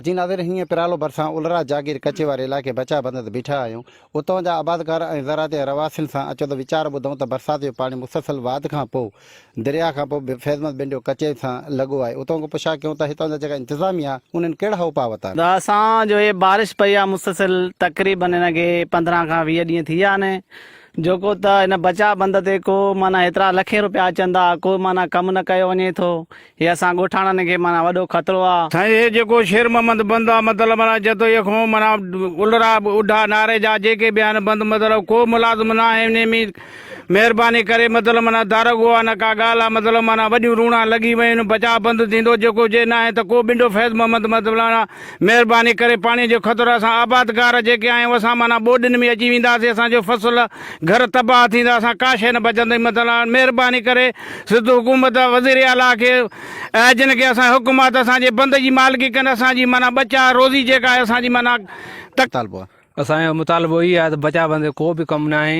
جي ناظر هينئر پرالو ڀرسان الرا جاگير ڪچي واري علائقي بچاء بند تي بيٺا آهيون. اتان جا آبادگار ۽ زراعتي رهواسين سان اچو ته ويچار ٻڌون ته برسات جو پاڻي مسلسل واڌ کان پوء درياء کان پوء به فيض محمد ٻنڊيو ڪچي سان لڳو آهي اتان کان پڇا ڪيون ته هتان جا جيڪا انتظاميا انهن ڪهڙا اپاء ورتا آهن. اسان جو هي بارش پئي آ مسلسل تقريبن هن کي 15 کان 20 ڏينهن ٿي ويا آهن جيڪو ته هن بچاء بند تي ڪو معنيٰ هيترا لکين روپيا اچن ٿا ڪو معنيٰ ڪم نه ڪيو وڃي ٿو هي اسان ڳوٺاڻن کي معنيٰ وڏو خطرو آ. سائين هي جيڪو شير محمد بند آ مطلب معنيٰ جتوئي کان معنيٰ الرا اڍا ناريجا جيڪي به آهن بند مطلب ڪو ملازم ناهي انهي ۾ مهرباني ڪري مطلب معنيٰ داروغو آ نه ڪا ڳالهه آ مطلب معنيٰ وڏيون روڻا لڳي ويون آهن بچاء بند ٿيندو جيڪو جي ناهي ته ڪو ٻنڊو فيض محمد مطلب معنيٰ مهرباني ڪري پاڻي جو خطرو اسان آبادگار جيڪي آهيون اسان معنيٰ ٻوڏن ۾ اچي وينداسين اسان جو فصل گهر تباهه ٿيندا اسان ڪا شيء نه بچندي مطلب مهرباني ڪري سنڌ حڪومت وزير اعليٰ کي ۽ جن کي اسان حڪم آهي ته اسان جي بند جي مالڪي ڪن اسان جي معنيٰ ٻچا روزي جيڪا آهي اسان جي معنيٰ تڪ مطالبو آهي. اسان جو مطالبو اهي آهي ته بچاء بند جو ڪو به ڪم ناهي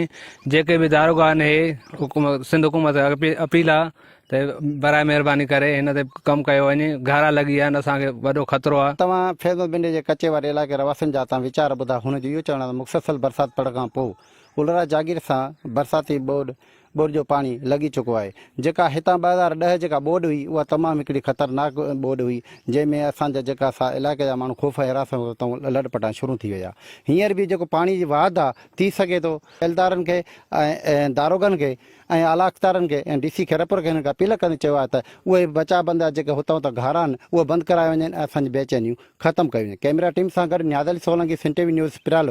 جيڪي به داروغا آهن اهي حڪومت سنڌ حڪومت کي اپيل آهي ته براء مهرباني ڪري هن تي ڪم ڪيو وڃي گهارا لڳي ويا آهن اسان کي وڏو خطرو آهي. توهان فيض محمد ٻنڊي جي ڪچي واري علائقي رهواسين جا تان ويچار ٻڌا هن جو اهو چوڻ آهي ته مسلسل برسات پڙ کان پوء الرا جاگير سان برساتي ٻوڏ ٻوڏ جو پاڻي لڳي چڪو آهي جيڪا هتان 2010 جيڪا ٻوڏ هئي اها تمام هڪڙي خطرناڪ ٻوڏ هئي جنهن ۾ اسان جا جيڪا سا علائقي جا ماڻهو خوف ۽ هراس ۾ اتان لڏ پٽان شروع ٿي ويا هينئر به جيڪو پاڻي جي واڌ آهي ٿي سگهي ٿو اهلدارن کي ۽ داروغن کي ۽ اعليٰ اختيارن کي ۽ ڊي سي خيرپور کي هنن کي اپيل ڪندي چيو آهي ته اهي بچاء بند جيڪي هتان هتان گهارا آهن اهي بند ڪرايا وڃن ۽ اسان جي بيچينيون ختم ڪيون وڃن ڪئميرا ٽيم سان گڏ Niaz Ali Solangi Sindh T V news Piralo.